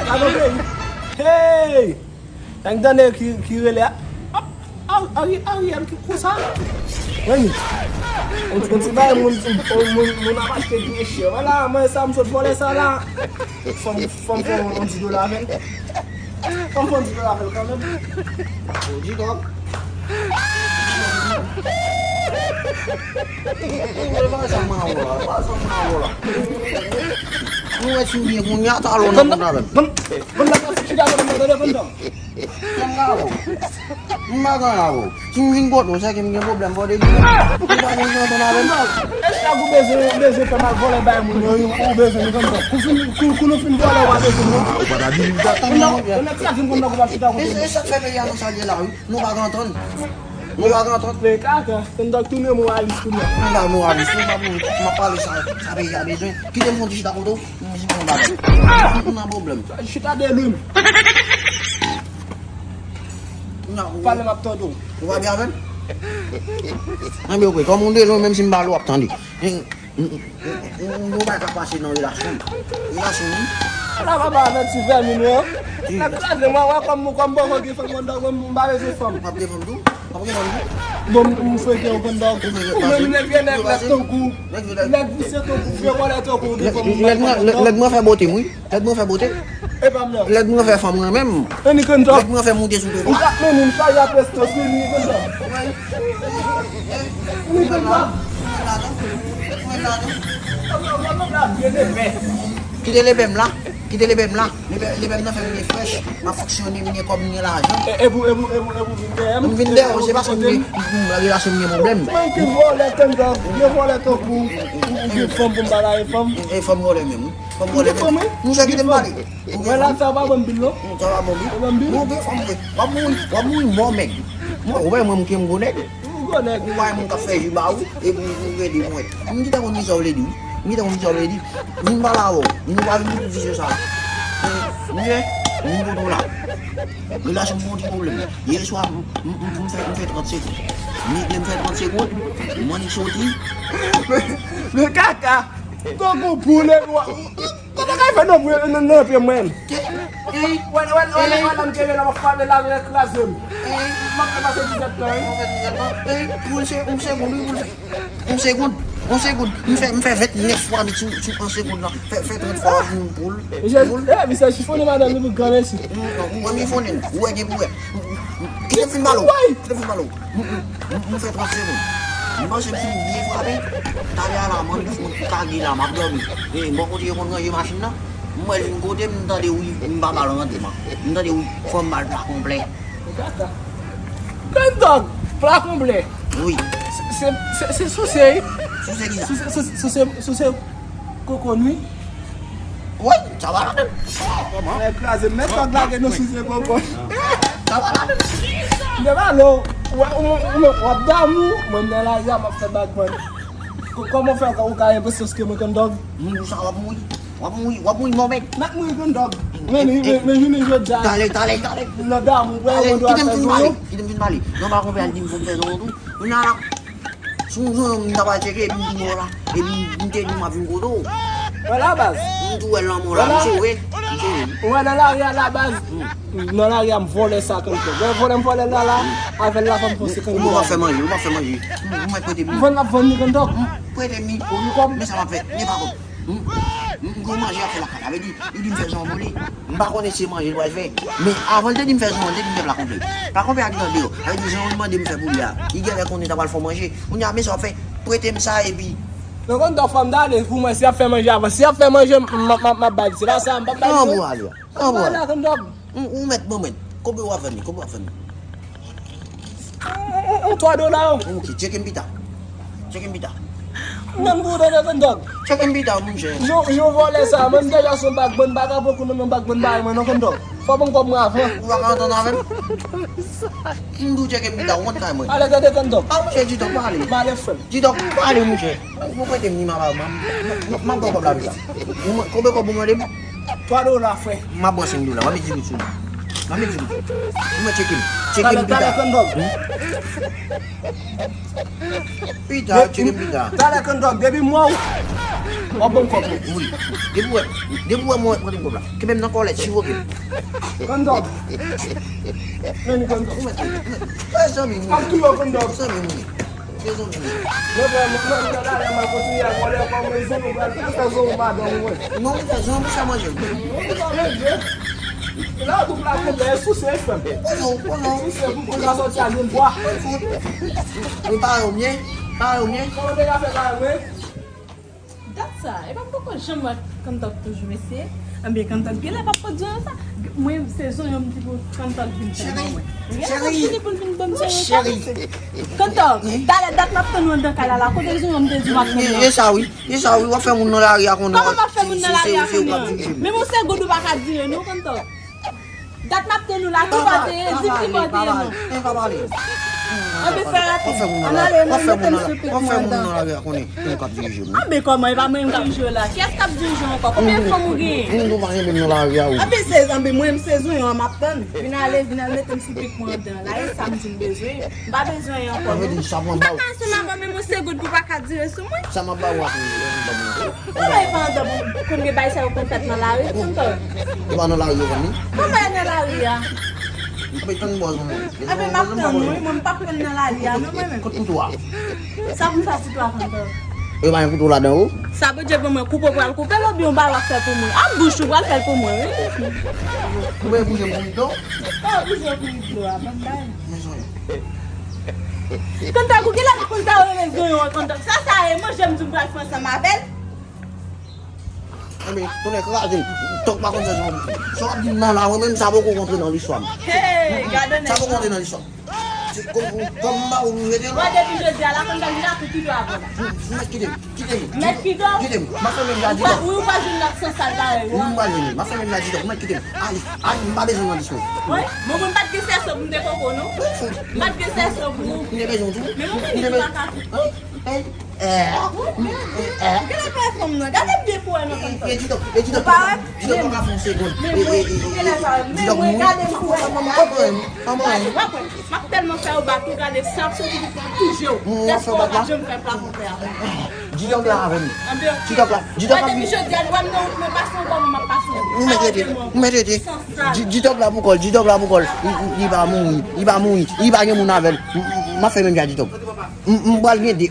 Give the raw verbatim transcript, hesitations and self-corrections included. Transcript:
Hey! Nèg tande ki, ki rele a. A, a, Ari-, Ariel ki konsa? Remi. On, on ti bagay moun, on moun, moun ap achte byen chè. Wè la, mwen sa m sot vòlè sa la. Fò m, fò m fè on, on ti dola avè l. Fò m fè on ti dola avè l kanmenm. Ou di dòk. Mwen pa sa m an wò la, pa sa m an wò la. Mwen wè ti byen kounye a, talon nan moun avè m. Konn la pa chita kote m tande konn tan. Konn la, bro. M pa konn la, bro. Si m vin kote w, se ke m gen pwoblèm, fò w te di m. M pa konn sa w konn avè m. Èske ou bezwen, ou bezwen fè m al vòlè bay moun yo, ou bezwen nou konn tan. Kou fin, kou, kou nou fin vòlè, w a bezwen nou. Ou pa ta di m sa. Non, nèg sa vin konn nan kou pa chita kote m. E, e sa k fè peyi a nan sa l ye la, wi. Nou pa ka antann. Nou pa ka antann. Men kaka, se m t ap tounen moralis kounye a. M pa moralis, m pa pou, m ap pale sa, sa peyi a bezwen. Kite m fè yon ti chita kote w, m di bon bagay. M nan pwoblèm. Chita de lwim. Pale m ap tande w. Ou pa byen avè m? Anben, ok, kòm ou de lwen, menm si m pale w ap tande. Yon bagay k ap pase nan relasyon m. Relasyon m. Ala papa avèti vèmin yo. Nèg kraze mwen wè kòm, kòm bòkò gen fanm anndan mwen m pa bezwen fanm. W ap gen fanm tou? W ap gen fanm tou? Bon, m, m freke yo konn dòk. Ou menm nèg vye nèg lèt tankou. Nèg visye tankou, vye vòlè tankou, ou gen fanm ou pa gen fanm anndan. Nèg mwen fè bote m wi. Tèt mwen fè bote. E pa m nan. Tèt mwen fè fanm renmen m. Ann konn tan. Tèt mwen fè moute sou tou. Ou ka mennen m chaje a prestans wi, ni konn tan. Ni konn tan. Kite lepè m la. Kite lepè m la. Lepè, lepè m nan fè m gen frèch. M ap fonksyone, m gen kòb, m gen lajan. E, e pou, e pou, e pou, e pou vin dèyè m. M vin dèyè w, se paske m gen, m, m, relasyon m gen pwoblèm. Mwen ki vòlè konn tan. Vye vòlè tankou. Ou gen fanm pou m pa lage fanm. E fanm vòlè menm wi. Fò m vòlè menm. Mouche, kite m pale. Ou gen fanm? Sa pa bon bil non. Sa pa bon bil. Ou gen bil? Ou gen fanm vre. W ap mouri, w ap mouri mò mèg. Mwen, ou wè mwen m ke m gwo nèg. Ou gwo nèg. Ou wè moun k ap fè ji ba ou, epi ou rele mwen. M gentan konn kisa w vle di wi. M gentan konn kisa w vle di. Vin pale avè w. Vin pale vin pou vizye sa. Mouche, vin kote w la. Relasyon m gon ti pwoblèm. Yè swa m, m, m, m fè, m fè trant segonn. M, lè m fè trant segonn, m annik soti. Men kaka. Tankou poul epi w ap, w ap, w ap fè nan pye, nan, nan pye mwen. Wè, wè, wè, wè, wè, m kenbe la, m ap frape la, l kraze m. M ap fè pase dizèt tan, wi. Pou l se, yon segonn, wi, pou l se, yon segonn, yon segonn. M fè, m fè vennèf fwa met sou, sou yon segonn la. Fè, fè trant fwa pou, pou l. Misye, eh, misye chifonnen madanm li pou granmesi. Ou wè m chifonnen, ou wè gen pou wè. Kite m fin pale w. Kite m fin pale w. M, m, m, m fè trant segonn. M panse m fin byen frape. Talè a la, m annik fout kage la, m ap dòmi. E, bò kote yo konn ranje machin nan. M wè l vin kote m, m tande wi, m pa ba l randman. M tande wi, fò m ba l pla konplè. Gata. Gun dog, pla konplè. Wi. Se, se, se, se souse, wi. Souse kisa? Souse, souse, souse, souse koko n wi. Wi, sa va ladan. Kòman? Nèg kraze m, nèg pa lage nou sou se koko. Sa va ladan. M te pale w, w, w, w, w ap damou, mwen m nan lari a, m ap fè bag man. Ko-, kòman fè ou ka, ou ka enpresyon ke mwen konn dòg? Moun sa w ap mouri. W ap mouri, w ap mouri mò mèg. N ap mouri konn dòg. Men, men, men, men jounen jodi a. Talè, talè, talè. Nan damou, wè, mwen dwe fè zon yo. Kite m fin pale. Kite m fin pale. Non, pa konpè al di m fò m fè zon yo tou. Kounye a la. Si w jwenn yon moun ta pral tcheke, epi m di w la, epi m te di w m ap vin kote w. Wè la baz. M tou wè lanmò la, m sove, m sove. Wè nan lari a la baz. Nan lari a m vòlè sa konn fè. Wè vòlè m vòlè la la, avè l la fè m fòse konn fè. Ou pa fè manje, ou pa fè manje. M, m mèt prete m. M vann m ap vann li konn dòk. M prete m li. Ou li kòb. Men sa m ap fè, men pa kòb. M, m, m gen manje ap fè lakay la. Vle di, li di m fè zon pou li. M pa konnen si se manje l pral fè. Men avan l te di m fè zon an, l te di m fè pla konplè. Pla konplè a ki t andeyò. Sa vle di zon an li mande m fè pou li a. Li genlè konnen ta pral fè w manje. Kounye a, men sa w ap fè, prete m sa epi. Non, konn dòk fò m t ale pou mwen, si y ap fè manje avan. Si y ap fè manje, m, m, m, m ap ba l. Se pa sa, m p ap ba l. Nan pou ale a. Nan pou ale a, konn dòk. Ou, ou mèt, bon mèt. Konbyen w ap fè m li? Konbyen w ap fè m li? On, on, on twa dola yo. Ok, tcheke m pita. Tcheke m pita. Mwen m pou tande konn dòg. Tcheke m pita, monchè. Jan, jan vòlè sa, mwen m deja son bag, bann bag a poko nan men bag bann bagay mwen non konn dòg. Fò ban m kòb mwen avan. Ou pa ka antann avè m? M di w tcheke m pita, ou konn kay mwen. Ale tande konn dòg. A, monchè, di dòg pale. Pale frè m. Di dòg pale, monchè. Ou prete m ni mama, m, m, m ap ba w kòb la pita. Ou mwen, konbyen kòb ou mande m? Twa dola, frè. M ap ba w senk dola, m ap met dizuit sou li. Mwen tcheke m. Mwen tcheke m. Tcheke m pita. Pita, tcheke m pita. Talè Kandòk, depi m wè w, w ap ban m kòb mwen. Wi. Depi w wè, depi w wè mwen pran kòb la. Kenbe m nan kòlèt, sivoke m. Kandòk. Vini Kandòk. Mwen tcheke. Zanmi m. Ap touye w Kandòk. Zanmi m. Mezanmi. Mwen vrèman, mwen, mwen, talè m ap kontinye ak vòlè kòm mezon nou pral fè zon madanm mwen. Non, ou fè zon pou sa manje. Ou sa manje. La tout la koulè, souse, frè m. Pozo, pozo. Souse pou konn sa sòti a grenn bwa. Mwen pare w byen, pare w byen. Kòman te ka fè pare mwen? Dat sa, e pa m poko janm wè Kantòk toujou, mesye. Anben, Kantòk genlè p ap pot zonyon sa. Mwen, se zonyon m di pou Kantòk vin fè ban mwen. Genlè p ap vini pou l vin ban m zonyon sa, mesye. Kantòk, talè dat m ap tann ou anndan kay la la, kote zonyon m te di w m ap tann nan? E sa wi, e sa wi, w ap fè moun nan lari a konnen. Kòman m ap fè moun nan lari a konnen? Men yon segonn ou pa ka dire non, Kantòk. Dat m ap tann ou la, ki bò te ye, di m ki bò te ye non. Anben fè rapid. Ann ale, mete m sou pik mwen anndan. Anben kòman, e pa mwen menm k ap jwe la? Kiyès k ap dirije w ankò? Konbyen fanm ou genyen? Anben se, anben mwen menm se zonyon an m ap tann. Vin ale, vin al mete m sou pik mwen anndan la, e sa m di m bezwen. M pa bezwen ankò non. M pa ka ansanm avè w menm yon segonn pou w pa ka dire sou mwen. Sa m ap ba ou a pou ou, e, m ban mwen. Kòman e pa anndan pou konn gen bagay sa yo konn fèt nan lari, Kantòk? E pa nan lari yo konn li? Kòman e nan lari a? Anben tann bòz mwen. Anben m ap tann ou wi, mwen m p ap pran nan lari a non mwen menm. Kot kouto a? Sa pou m fè ak kouto a, Kantòk? E pa gen kouto ladan ou? Sa Bondye ban mwen, koupe w pral koupe l oubyen yon bagay w ap fè pou mwen? Ak bouch ou pral fè l pou mwen wi. Ou pa bouje m pou mik non? Pa bouje m pou mik non a, ban m bay. Kantòk ou genlè pa konn sa yo rele zonyon an, Kantòk. Sa sa ye, manje m di m pral fè ansanm avè l. Anben, tonnè kraze m. Tòk pa konn sa, sa w ap di m nan la, mwen menm sa poko rantre nan listwa m. Hey, gade nèg. Sa poko rantre nan listwa m. Se kòm, kòm m pa oblije rete la. Wè depi jodi a la, Kantòk vin ak ou ki dwa avè w la. Mèt kite m, kite m. Mèt kite w. Kite m. M ap fè menm jan a Didòk. Ou pa, ou pa jwenn lòt sansal parèy ou a. M pral vini. M ap fè menm jan a Didòk. Mèt kite m. Ay, ay, m pa bezwen nan listwa m. Wi, mwen, mwen pa t gen sèso pou m te koko non. M pa t gen sèso pou ou. M te bezwen w tou. Men mwen fini, m pa ka. Hey, hey. Genlè pa fanm nan. Gade m byen pou wè nan fanm sa. E Didòk, e Didòk pa ka fè yon segonn. Men mwen, genlè pa, men mwen gade m pou wè nan fanm nan. M ap tèlman fè yo bat ou, gade sa ap soti pou fè touje w. Dèske w pa janm fè plafon fè avè m. Didòk la avè m. Didòk la, Didòk la. Depi jodi a, nou wè m nan wout mwen pase yon bò, mwen m ap pase yon bò. Ou mèt rete, ou mèt rete. Didòk la pou kò l, Didòk la pou kò l. Li pa mouri, li pa mouri, li pa gen moun avè l. M ap fè menm jan a Didòk. M pral gen de.